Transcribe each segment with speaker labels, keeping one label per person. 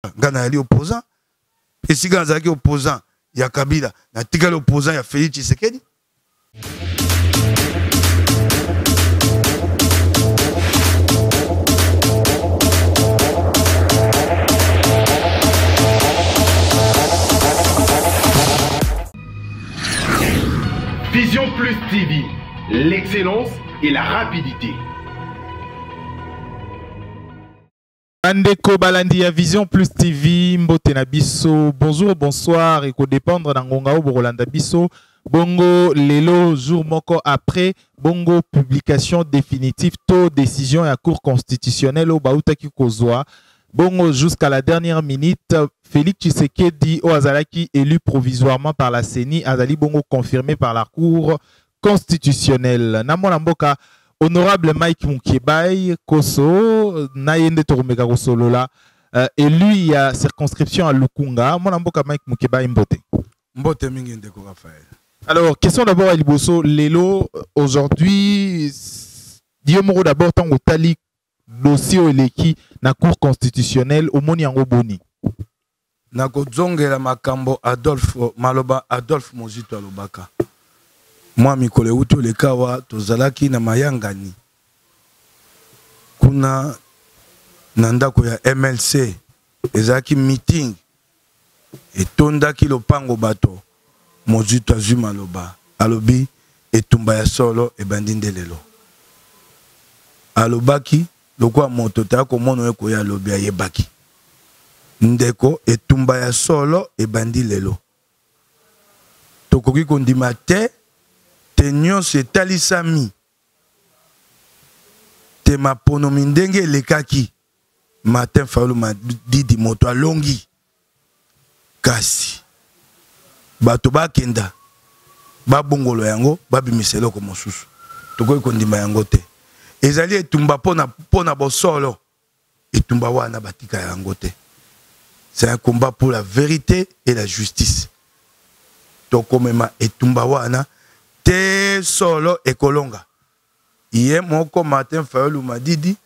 Speaker 1: Nga nazali opposant, esika nazalaki opposant ya Kabila, natikali opposant ya Felix Tshisekedi.
Speaker 2: Vision Plus TV, l'excellence et la rapidité.
Speaker 3: Bandeko balandi ya Vision Plus TV, mbote na biso, bonjour, bonsoir, et dépendre na ngonga oyo bokolanda biso. Bongo lelo jour moko après bongo publication définitive to décision ya Cour constitutionnelle oyo bautaki kozwa. Bongo jusqu'à la dernière minute, Félix Tshisekedi oyo azalaki élu provisoirement par la CENI azali bongo confirmé par la Cour constitutionnelle. Na mwana mboka honorable Mike Mukebayi Koso na ye nde tokomeka kosolola, élu ya circonscription ya Lukunga. Mwana mboka Mike Mukebayi, mbote.
Speaker 1: Mbote mingi, ndeko Raphaël.
Speaker 3: Alors, question d'abord à liboso, lelo aujourd'hui, yo moko d'abord ntango otali dossier oyo eleki na Cour constitutionnelle, omoni yango boni?
Speaker 1: Nakozongela makambo Adolphe, maloba Adolphe Mozito alobaka mwa mikolo euti oleka awa. Tozalaki na mayangani kuna na ndako ya MLC, ezalaki meeting, etondaki lopango bato. Mozito azwi maloba, alobi etumba ya solo ebandi nde lelo. Alobaki lokola moto taya komona oyo koya, alobi ayebaki ndeko etumba ya solo ebandi lelo. Tokoki kondima te te nyonso etalisami te maponomi ndenge elekaki, Martin Fayulu Madidi moto alongi, kasi bato bakenda babongolo yango, babimisa eloko mosusu. Tokoki kondima yango te. Ezali etumba mpona bosolo. Etumba wana batika yango te. C'est un combat pour la vérité et la justice. Tokomema etumba wana te solo ekolonga. Ye moko Martin Fayulu Madidi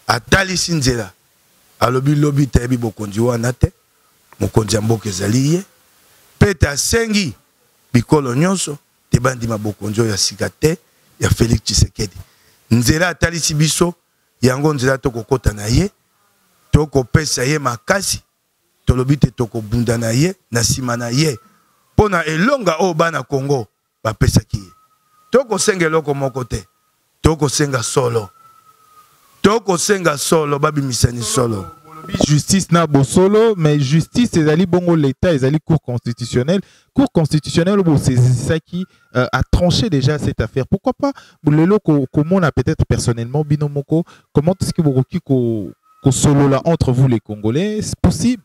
Speaker 1: atalisi nzela, alobi lobi tayebi bokonzi wana te, mokonzi ya mboka ezali ye mpe te. Asengi bikolo nyonso te bandima bokonzi oyo ya sika te ya Félix Tshisekedi. Nzela atalisi biso yango, nzela tokokɔta na ye, tokopesa ye makasi. Tolobi te tokobunda na ye na nsima na ye mpo na elonga oyo bana Kongo bapesaki ye. Tokosenga eloko moko te, tokosenga solo, tokosenga solo, babimisani solo.
Speaker 3: Justice na bosolo, mais justice ezali bongo l'État, ezali Cour constitutionnelle. Cour constitutionnelle oyo bosezisaki a tranché déjà cette affaire. Pourquoi pas lelo komona peut-être personnellement bino moko, comment est-ce que bokoki kosolola entre vous les Congolais? C'est possible.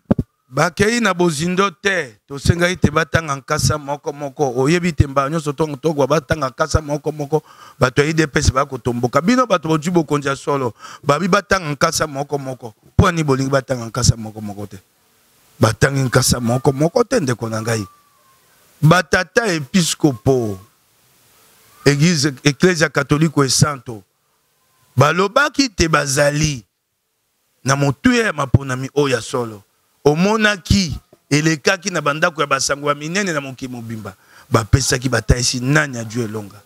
Speaker 1: Bakei na bozindo te. Tosengaki te batanga nkasa moko moko. Oyebi te mbala nyonso ntongo tokwa batanga nkasa moko moko, bato ya UDPS bakotomboka. Bino bato bozwi bokonzi ya solo, babi batanga nkasa moko moko. Mpo ani bolingi batanga nkasa moko moko te? Batangi nkasa moko moko te, ndeko na ngai. Batata episkopo église Ecclesia Catholique Esanto balobaki te bazali na motuya ya maponami oyo ya solo. Omonaki elekaki na bandako ya basango ya minene na mokili mobimba, bapesaki batayisi nani aju elonga.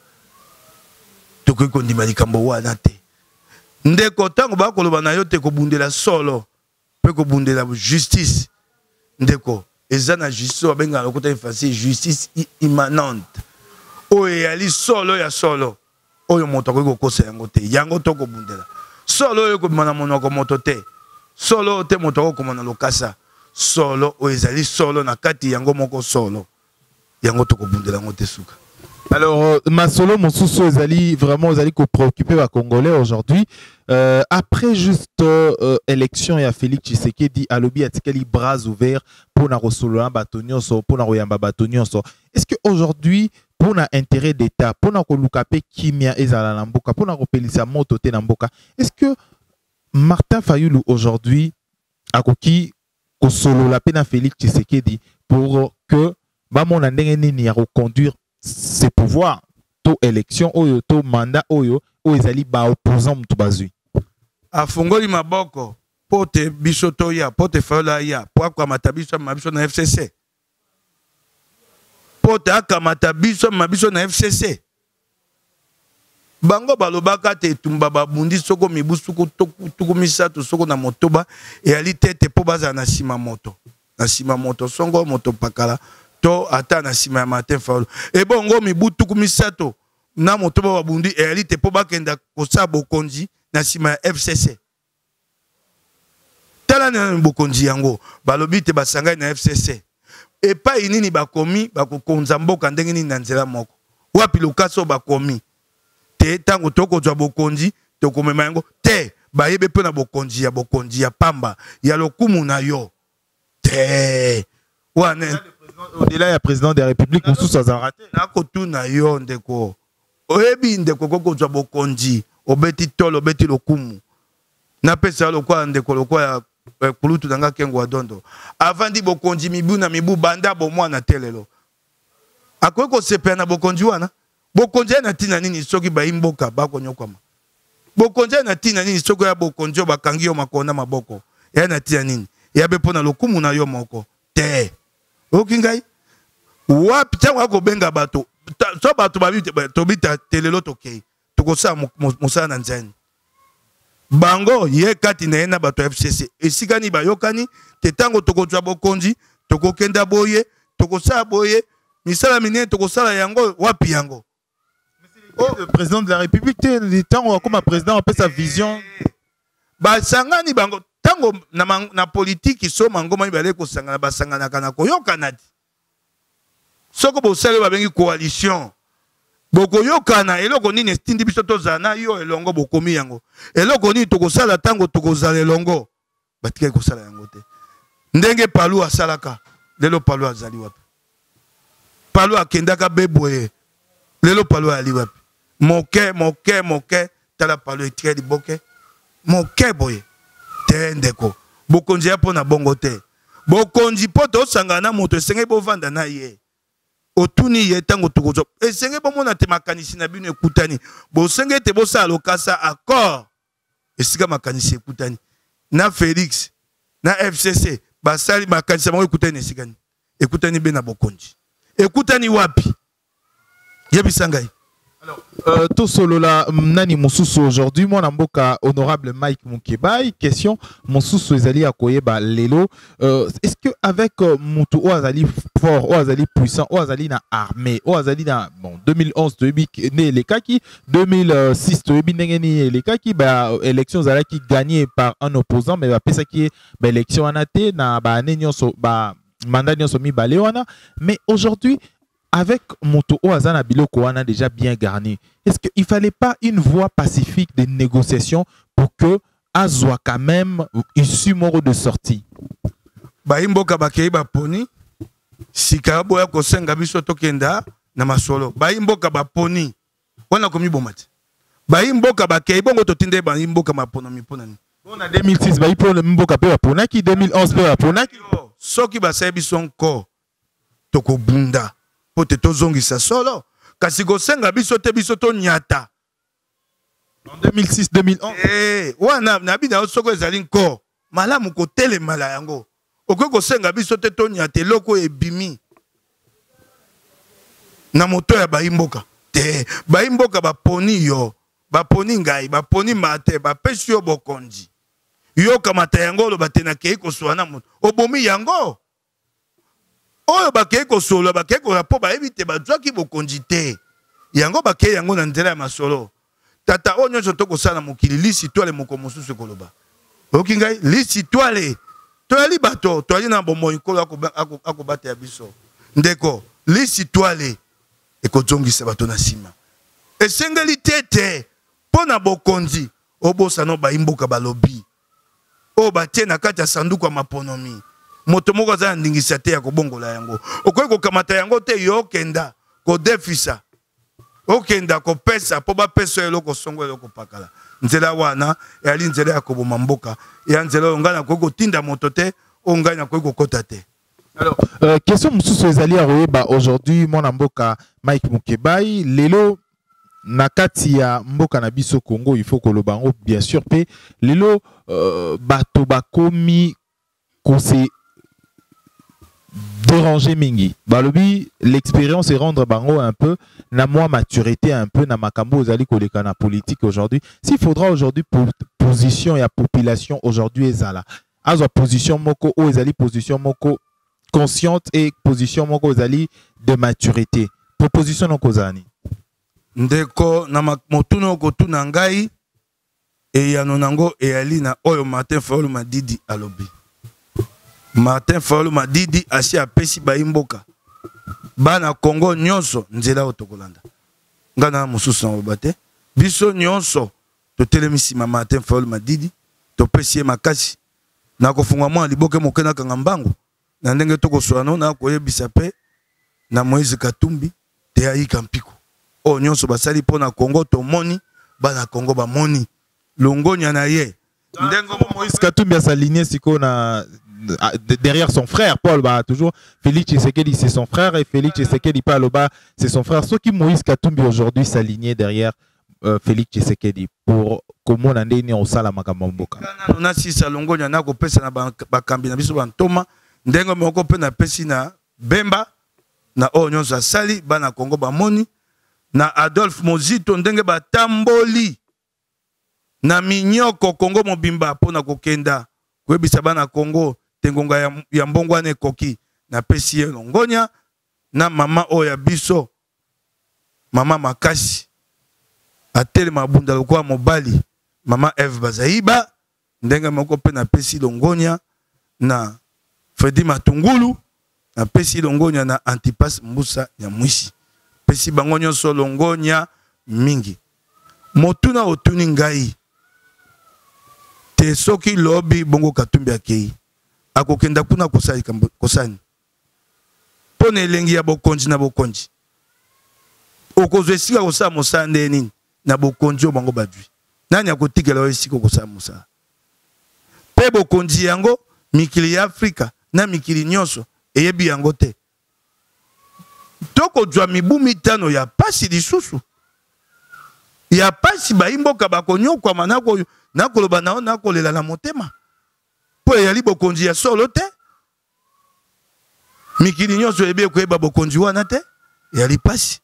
Speaker 1: Tokoki kondima likambo wana te, ndeko. Ntango bakoloba na yo te kobundela solo mpe kobundela justice, ndeko, eza na justice oyo babengaka lokota efasi justice immanente, oyo eyali solo ya solo, oyo moto akoki kokosa yango te. Yango tokobundela, solo oyo ekobima na monoko moto te, solo oyo te moto akokoma na lokasa, solo oyo ezali solo na kati yango moko. Solo yango tokobundela yango te suka.
Speaker 3: Alors, masolo mosusu ezali vraiment ezali préoccuper les Congolais aujourd'hui. Après juste élection ya Félix Tshisekedi, alobi atikali bras ouverts pour na kosolola bato nyonso, pour na koyamba bato nyonso. Est-ce que aujourd'hui, pour na intérêt d'État, pour na koluka pe kimia ezala na mboka, pour na kopelisa moto te na mboka, est-ce que Martin Fayulu aujourd'hui akoki kosolola pe na Félix Tshisekedi pour que bamona ndenge nini ya koconduire ses pouvoirs to élection oyo to mandat oyo oyo ezali baopposant moto bazwi?
Speaker 1: Afungoli maboko. Mpo te biso toya, mpo te Fayulu aya, mpo akamata biso amema biso na FCC. Mpo te akamata biso amema biso na FCC. Bango balobaka te etumba babundi soko mibu suku 36 soko na motoba eyali te te mpo bazala na nsima moto na nsima moto songo moto pakala to ata na nsima ya Martin Fayulu. Ebongo mibu 36 babundi eyali te mpo bakenda kosala bokonzi na nsima ya FCC. Tala na bokonzi yango balobi te basangani na FCC. Epai nini bakomi bakokonza mboka ndenge nini na nzela moko? Wapi lokasa oyo bakomi te ntango tokozwa bokonzi tokomema yango te? Bayebi mpe na bokonzi ya bokonzi ya pamba ya lokumu na yo te wana.
Speaker 3: Au-delà ya président de la République mosusu azalaka te.
Speaker 1: Nakotuna yo ndeko, oyebi ndeko okoki kozwa bokonzi, obeti tolo, obeti lokumu. Napesa yo lokola ndeko, lokola kulutu na nga Kengo wa Dondo avandi bokonzi mibu na mibu banda bomwana te, lelo akoki kosepela na bokonzi wana? Bokonzi ya na ntina nini soki bayi mboka bakonyokwama? Bokonzi ya na ntina nini soki oya bokonzi oyo bakangi yo makolo na maboko? Ya na ntina nini? Ya be mpo na lokumu na yo moko te. Oyoki ngai wapi? Ntango akobenga bato so bato babi tobita te, lelo tokei tokosala mosala na nzani bango ye kati na ye na bato ya FCC esika nini bayokani te ntango tokozwa bokonzi tokokenda boye, tokosala boye, misala minene tokosala yango wapi yango?
Speaker 3: Oh, le président de la République te, ntango akoma président apesa vision.
Speaker 1: Basangani bango ntango na politiki so mangoma mibale kosangana, basanganaka na koyokana ti soko bosali oyo babengi coalition. Bokoyokana eloko nini etindi biso tozala na yo elongo, bokomi yango eloko nini tokosala ntango tokozala elongo. Batikaki kosala yango te ndenge Palu asalaka. Lelo Palu azali wapi? Palu akendaka be boye, lelo Palu ayali wapi? Moke moke moke, tala Palu etikali liboke moke boye te. Ndeko, bokonzi ya mpo na bongo te. Bokonzi mpo tosangana na moto, esengeli bovanda na ye, otuni ye ntango tokozwa, esengeli bomona te makanisi na bino ekutani, bosengeli ete bosala lokasa accord esika makanisi ekutani. Na Félix na FCC basali makanisi bango ekutani na esika nini? Ekutani be na bokonzi ekutani wapi? Yebisa ngai.
Speaker 3: Alors, tosolola nani mosusu aujourd'hui, mwana mboka honorable Mike Mukebayi. Question mosusu ezali ya koyeba lelo, est-ce que avec mutu oyo azali fort, oyo azali puissant, oyo azali na armée, oyo azali na bon 2011 toyebi nde elekaki, 2006 toyebi ndenge nini elekaki, ba élection ezalaki gagné par un opposant, mais bapesaki ye ba élection wana te na ba année nyonso, ba mandat nyonso mibale wana. Mais aujourd'hui, avec moto oyo aza na biloko wana déjà bien garni, est-ce que il fallait pas une voie pacifique de négociation pour que azwa quand même issue moko de sortie?
Speaker 1: Bayi mboka bakei baponi, sika boya kosenga biso tokenda na masolo. Bayi mboka baponi wana komiboma te. Bayi mboka bakei bongo, totinde bayi mboka maponomi mpo na nini?
Speaker 3: Bon, na 2006 bayi mpo mboka mpe baponaki, 2011 mpe baponaki.
Speaker 1: Soki basali biso nko, tokobunda mpo te tozongisa solo, kasi kosenga biso te biso tonyata.
Speaker 3: En 2006 2011.
Speaker 1: Wana nabi na yo, soki ezali nko malamu kotelemala yango, okoki kosenga biso te tonyata eloko oyo ebimi na moto ya bayi mboka te. Bayi mboka baponi yo, baponi ngai, baponi mate, bapesi yo bokonzi, yo kamata yango. Oloba te nakei koswa na moto, obomi yango. Oyo bakei kosolola, bakei kosolola mpo bayebi te bazwaki bokonzi te, yango bakei yango na nzela ya masolo. Tata, oyo nyonso tokosala na mokili, lisitwale moko mosusu ekoloba. Oyoki ngai? Lisitwale, toyali bato, toyali na bomoi, Nkolo akobatela biso. Ndeko, lisitwale ekozongisa bato na nsima. Esengeli te te mpo na bokonzi obosana bayi mboka balobi oyo batie na kati ya sanduku ya maponomi. Moto moko aza na ndingisa te ya kobongola yango. Okoki kokamata yango te, yo okenda kodefisa, okenda kopesa mpo bapesa yo eloko songo, eloko pakala. Nzela wana eyali nzela ya koboma mboka, ya nzela oyo ngai nakoki kotinda moto te, oyo ngai nakoki kokɔta te.
Speaker 3: Alors, question mosusu ezali ya koyeba aujourd'hui, mwana mboka Mike Mukebayi, lelo Na kati ya mboka na biso Congo, il faut koloba yango bien sûr pe lelo bato bakomi ko se déranger mingi. Balobi l'expérience et rendre bango un peu na moi maturité un peu na makambo ozali koleka na politique aujourd'hui. S'il faudra aujourd'hui position ya population aujourd'hui ezala. Azwa position moko oyo ezali position moko consciente et position moko ezali de maturité. Proposition noko ozala nini?
Speaker 1: Ndeko, na motuna okotuna ngai, eyano nango eyali na oyo Martin Fayulu Madidi alobi. Martin Fayulu Madidi asi apesi bayi mboka bana Congo nyonso nzela oyo tokolanda. Nga na mosusu na koloba te. Biso nyonso totelemi nsima Martin Fayulu Madidi, topesi ye makasi na kofunga mwa liboke moke nakanga mbangu na ndenge tokoswana na koyebisa pe na Moïse Katumbi te ayika mpiko. Oyo nyonso basali mpo na Congo tomoni, bana Congo bamoni longonya na ye.
Speaker 3: Ndenge Moïse Katumbi a s'aligné sikoyo na derrière son frère Paul ba toujours Félix Tshisekedi c'est son frère et Félix Tshisekedi pas loba c'est son frère. Soki Moïse Katumbi aujourd'hui s'aligné derrière Félix Tshisekedi pour komona ndenge osala makambo ya mboka.
Speaker 1: Nano nasisa longonya nakopesa na bakambi na biso bantoma ndenge moko mpe napesi na Bemba na oyo nyonso asali bana Congo bamoni na Adolphe Mozito ndenge batamboli na minyoko Congo mobimba mpo na kokenda koyebisa bana Congo te ngonga ya mbongwana ekoki. Napesi ye longonya na mama oyo ya biso mama makasi atelema abunda lokola mobali mama Eve Bazaiba. Ndenge moko mpe napesi longonya na Fredy Matungulu, napesi longonya na Antipas Mbusa Nyamwisi, pesi bango nyonso longonya mingi. Motuna otuni ngai te soki lobi bongo Katumbi akei akokenda kuna kosala likambo kosani mpo na elengi ya bokonzi na bokonzi okozwa esika kosala mosala nde nini na bokonzi oyo bango bazwi nani akotikela yo esika okosala mosala mpe bokonzi yango mikili ya Afrika na mikili nyonso eyebi yango te tokozwa mibu mitano ya pasi lisusu ya pasi bayi mboka bakonyokwama nakoloba na yo nakolela na motema mpo eyali bokonzi ya solo te mikili nyonso eyebi ekoyeba bokonzi wana te eyali pasi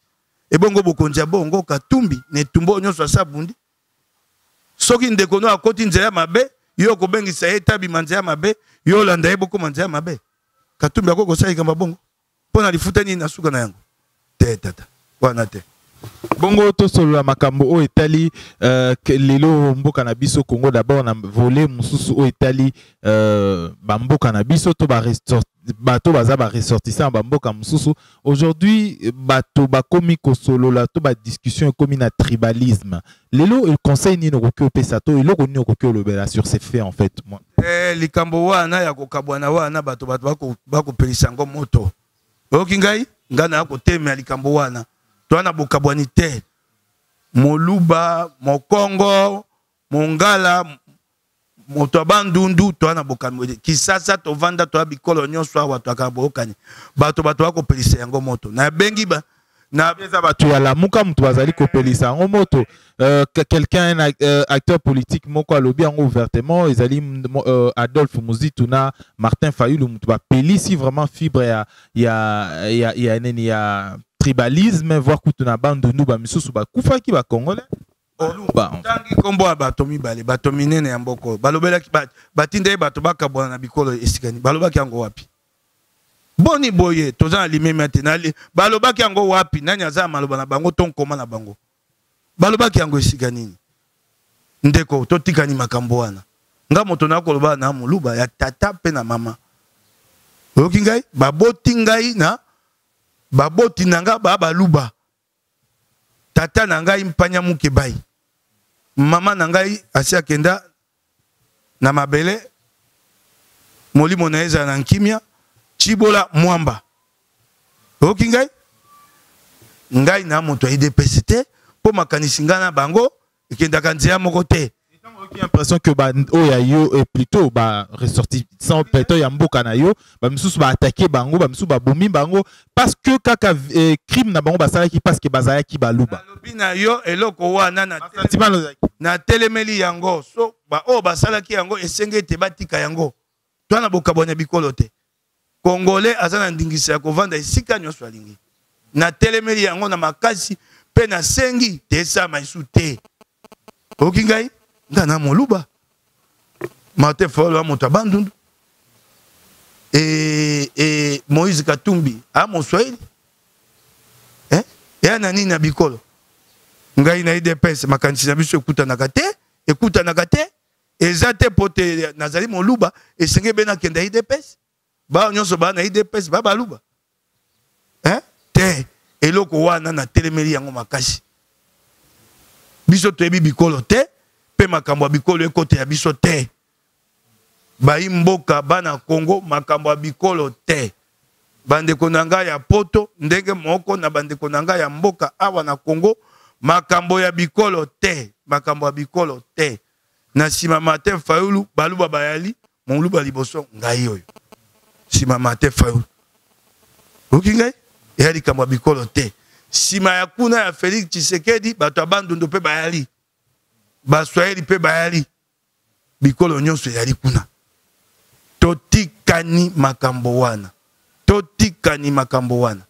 Speaker 1: ebongo bokonzi ya bongo Katumbi na etumba oyo nyonso asa abundi soki ndeko no akoti nzela ya mabe yo okobengisa ye tabima nzela ya mabe yo olanda ye bokoma nzela ya mabe Katumbi akoki kosala likambo bongo mpo na lifuta nini na suka na yango te tata wana te.
Speaker 3: Bongo tosolola makambo oyo etali lelo mboka na biso Congo d'abord na volet mosusu oyo etali bamboka na biso to bato baza ba ressortissant ya bamboka mosusu. Aujourd'hui bato bakomi kosolola to ba discussion ekomi na tribalisme. Lelo conseil nini okoki opesa to eloko nini okoki olobela sur ces faits en fait moi?
Speaker 1: Likambo wana ya kokabwana wana bato bato bakopelisa yango moto. Oyoki ngai? Ngai naya kotemela likambo wana. Toza na bokabwani te. Moluba, Mokongo, Mongala, moto ya Bandundu, toza na bokabwani. Kisasa tovanda toya bikolo nyonso awa toyaka boyokani. Bato bato bakopelisa yango moto. Nabengi ba
Speaker 3: na eza bato ya Lamuka moto bazali kopelisa yango moto. Quelqu'un un acteur politique moko alobi yango ouvertement ezali Adolphe Muzito na Martin Fayulu moto bapelisi vraiment fibre ya ya ya ya nini ya tribalisme voire kutu na Bandundu ba misusu bakufaki ba Congolais.
Speaker 1: Otangi kombo ya bato mibale, bato minene ya mboka oyo balobelaki batindaki bato bakabwana na bikolo esika nini? Balobaki yango wapi? Boni boye toza na limemia te. Balobaki yango wapi? Nani aza na maloba na bango to nkoma na bango? Balobaki yango esika nini? Ndeko, totikani makambo wana. Nga moto nakoloba na moluba ya tata mpe na mama. Oyoki ngai? Baboti ngai na baboti na nga ba baluba. Tata na ngai mpanya mukebai. Mama na ngai asi akenda na mabele, molimo na ye ezala na nkimia, Tshibola Mwamba. Oyoki ngai? Ngai na moto ya UDPS te, mpo makanisi ngai na bango ekendaka nzela moko te.
Speaker 3: Oyoki impression que ba oyo ya yo et plutôt ba ressortissant plutôt ya mboka na yo, ba misusu ba attaquer bango, ba misusu ba bomi bango parce que kaka eh, crime na bango basalaki parce que bazalaki baluba.
Speaker 1: Nalobi na yo eloko wana na natelemeli yango so ba oyo basalaki yango esengeli ete batika yango to na bokabwani ya bikolo te. Congolais aza na ndingisa ya kovanda esika nyonso alingi. Natelemeli yango na makasi mpe nasengi te esalama lisusu te. Oyoki ngai? Nga na moluba. Martin Fayulu moto ya Bandundu. E, e Moïse Katumbi a moswahili. Eh? Ya na nini na bikolo? Ngai na UDPS makanisi na biso ekutanaka te, ekutanaka te. Eza te po te nazali moluba esengeli be nakenda UDPS. Ba nyonso ba na UDPS ba baluba. Hein? Te eloko wana na telemeli yango makasi. Biso toyebi bikolo te pe makambo ya bikolo ekotela biso te. Bayi mboka bana Congo makambo ya bikolo te. Bandeko na ngai ya poto ndenge moko na bandeko na ngai ya mboka awa na Congo makambo ya bikolo te, makambo ya bikolo te. Na nsima Martin Fayulu baluba bayali moluba liboso ngai oyo nsima Martin Fayulu oyoki ngai eya likambo ya bikolo te. Nsima ya kuna ya Felix Tshisekedi bato ya Bandundu mpe bayali, Baswahili mpe bayali, bikolo nyonso eyali kuna. Totikani makambo wana, totikani makambo wana.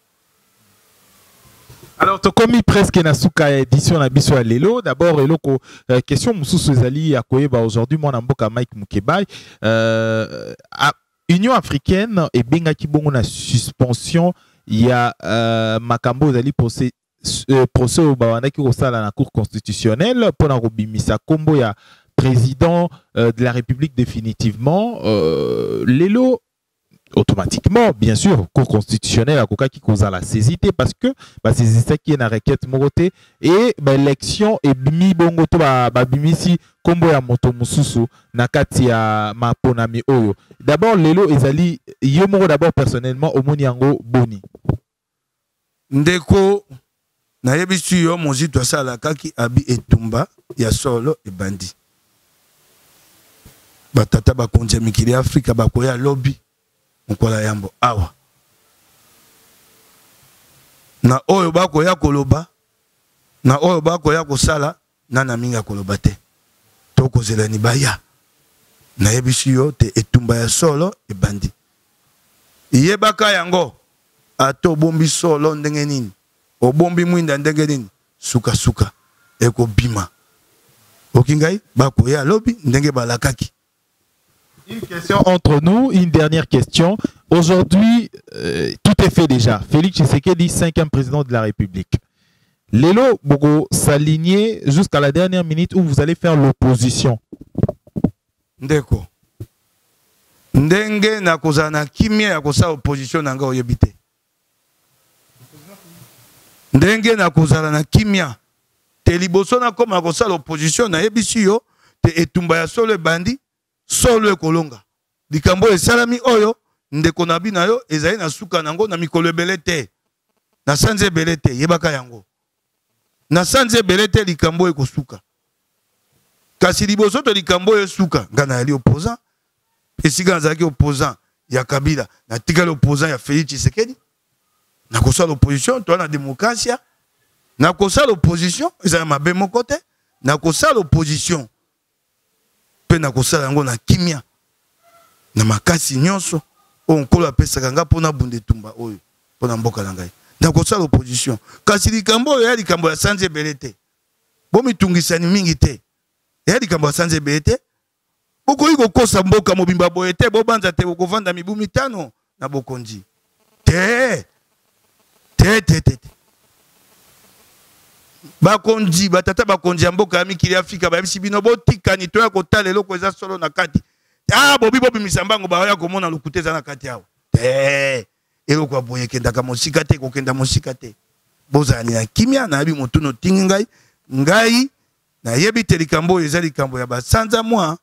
Speaker 3: Alors tokomi presque na suka ya édition na biso ya lelo. D'abord eloko euh, question mosusu ezali ya koyeba aujourd'hui mwana mboka Mike Mukebayi euh, a, Union africaine ebengaki bongo na suspension ya euh, makambo ezali procès euh, procès oyo babandaki kosala na cour constitutionnelle mpona kobimisa nkombo ya président euh, de la République définitivement euh, lelo automatiquement bien sûr cour constitutionnelle akokaki kozala saisi te parce que basaisisaki ye na requête moko te et baélection ebimi bongo to babimisi nkombo ya moto mosusu na kati ya maponami oyo. D'abord lelo ezali yo moko d'abord personnellement omoni yango boni?
Speaker 1: Ndeko, nayebisi yo Mozito asalakaki abi etumba ya solo ebandi. Batata bakonzi ya mikili ya Afrika bakoya lobi mokolo ya yambo awa na oyo bakoya koloba na oyo bakoya kosala nana mingi akoloba te tokozela ni baya nayebisi yo te etumba ya solo ebandi yebaka yango ata obombi solo ndenge nini obombi mwinda ndenge nini sukasuka ekobima oki ngai bakoya lobi ndenge balakaki.
Speaker 3: Une question entre nous, une dernière question. Aujourd'hui, euh, tout est fait déjà. Félix Tshisekedi, cinquième président de la République. Lelo Bogo s'aligner jusqu'à la dernière minute où vous allez faire l'opposition.
Speaker 1: Ndeko. Ndenge na kozala na kimia ya kosala opposition na ngai oyebi te. Ndenge na kozala na kimia te liboso nakoma kosala opposition nayebisi yo te etumba ya solo ebandi solo ekolonga likambo oyo esalami oyo ndeko na bi na yo ezali na suka na yango na mikolo ebele te na sanza ebele te yebaka yango na sanza ebele te likambo oyo ekosuka kasi liboso to likambo oyo esuka ngai nayali opposant esika nazalaki opposant ya Kabila natikali opposant ya Felix Tshisekedi nakosala opposition toa na demokrasia nakosala opposition ezala mabe moko te nakosala opposition mpe nakosala yango na kimia na makasi nyonso oyo nkolo apesaka ngai mpo nabunda etumba oyo mpo na mboka na ngai nakosala opposition kasi likambo oyo ya likambo ya sanza ebele te bomitungisani mingi te ya likambo ya sanza ebele te Bokoki kokosa mboka mobimba boye te, bobanza te bokovanda mibu mitano na bokonzi. Te! Te, te, te, te. Bakonzi, batata bakonzi ya mboka ya mikili ya Afrika bayebisi bino botikani toya kotala eloko eza solo na kati. Ah, bobi bobimisa mbango baoya komona lokuta eza na kati awa. Te! Eloko ya boye ekendaka mosika te, ekokenda mosika te. Bozala na kimia, nayebi motuna otingi ngai. Ngai Nayebi te likambo oyo eza likambo ya basanza mwa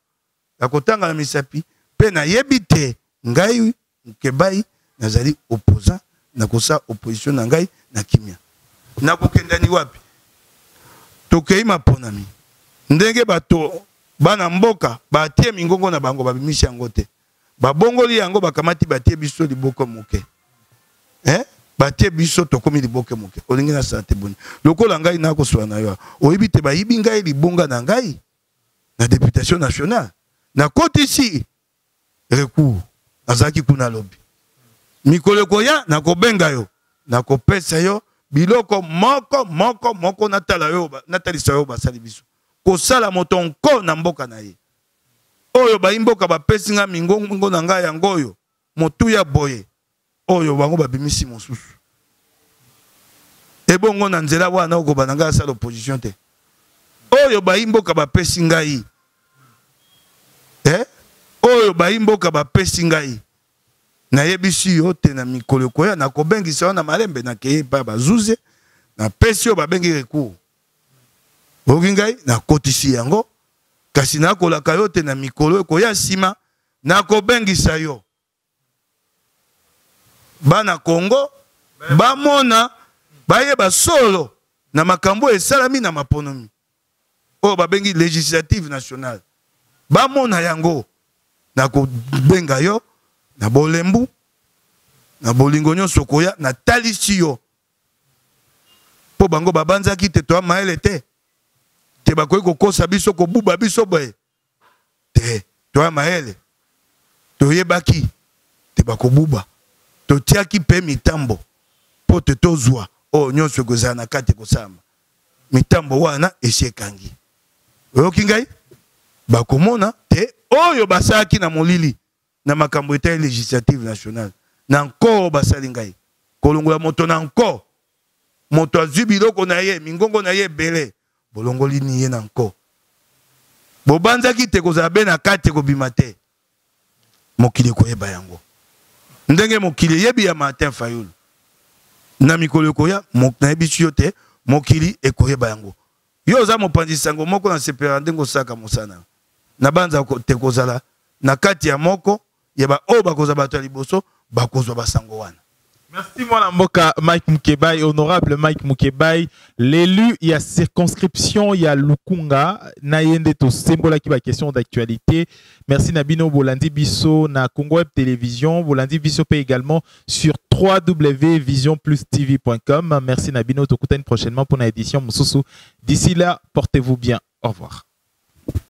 Speaker 1: ya kotanga na misapi, mpe nayebi te ngai Mukebayi nazali opposant, nakosala opposition na ngai na kimia. Nakokenda ni wapi? Tokei maponami ndenge bato Bana mboka batie mingongo na bango, babimisi yango te, babongoli yango, bakamati, batie biso liboko moke, eh? Batie biso, tokomi liboke moke. Olingi nasala te boni? Lokola ngai nakoswala na yo, oyebi te bayibi ngai libonga na ngai na députation nationale. Nakotisi recours, nazalaki kuna lobi. Mikolo ekoya, nakobenga yo, nakopesa yo biloko moko moko moko, natala yo, natalisa yo. Basali biso kosala moto nko na mboka na ye. Oyo bayi mboka bapesi nga mingongo na ngai, yango oyo motuya boye, oyo bango babimisi mosusu. Ebongo na nzela wana okoba na ngai asala opposition te. Oyo bayi mboka bapesi ngai, eh? Oyo bayi mboka bapesi ngai, nayebisi yo te, na mikolo ekoya nakobengisa yo na malembe. Nakei epai bazuze, napesi oyo babengi recours. Oyoki ngai, nakotisi yango, kasi nakolaka yo te, na mikolo ekoya nsima nakobengisa yo. Bana Kongo bamona, bayeba solo na makambo esalami na maponomi oyo babengi législative nationale. Bamona yango. Nakobenga yo na bolembu, na bolingo nyonso, koya natalisi yo, mpo bango babanzaki te toya mayele te, te bakoki kokosa biso, kobuba biso boye te. Toya mayele, toyebaki te bakobuba. Totiaki mpe mitambo mpo te tozwa oyo nyonso ekozala na kati ekosalama. Mitambo wana esi ekangi. Oyoki ngai, bakomona te oyo basalaki na molili na makambo etali législative nationale na nko. Basali ngai kolongola moto na nko. Moto azwi biloko na ye, mingongo na ye ebele, bolongoli ni ye na nko. Bobanzaki te kozala be na kati, ekobima te. Mokili ekoyeba yango ndenge mokili eyebi ya Martin Fayulu. Na mikolo ekoya, nayebisi yo te, mokili ekoyeba yango. Yo oza mopanzi sango moko, na sepelaka ndenge osalaka mosala. Na banza te kozala na kati ya moko ya baoyo bakozwa bato ya liboso bakozwa basango wana.
Speaker 3: Merci mwana mboka Mike Mukebayi, honorable Mike Mukebayi, l'élu ya circonscription ya Lukunga, na ye nde tosembolaki ba question d'actualité. Merci na bino bolandi biso na Congo Web Télévision, bolandi biso pe également sur www.visionplustv.com. Merci na bino, tokutani prochainement pour la édition mosusu. D'ici là, portez-vous bien. Au revoir.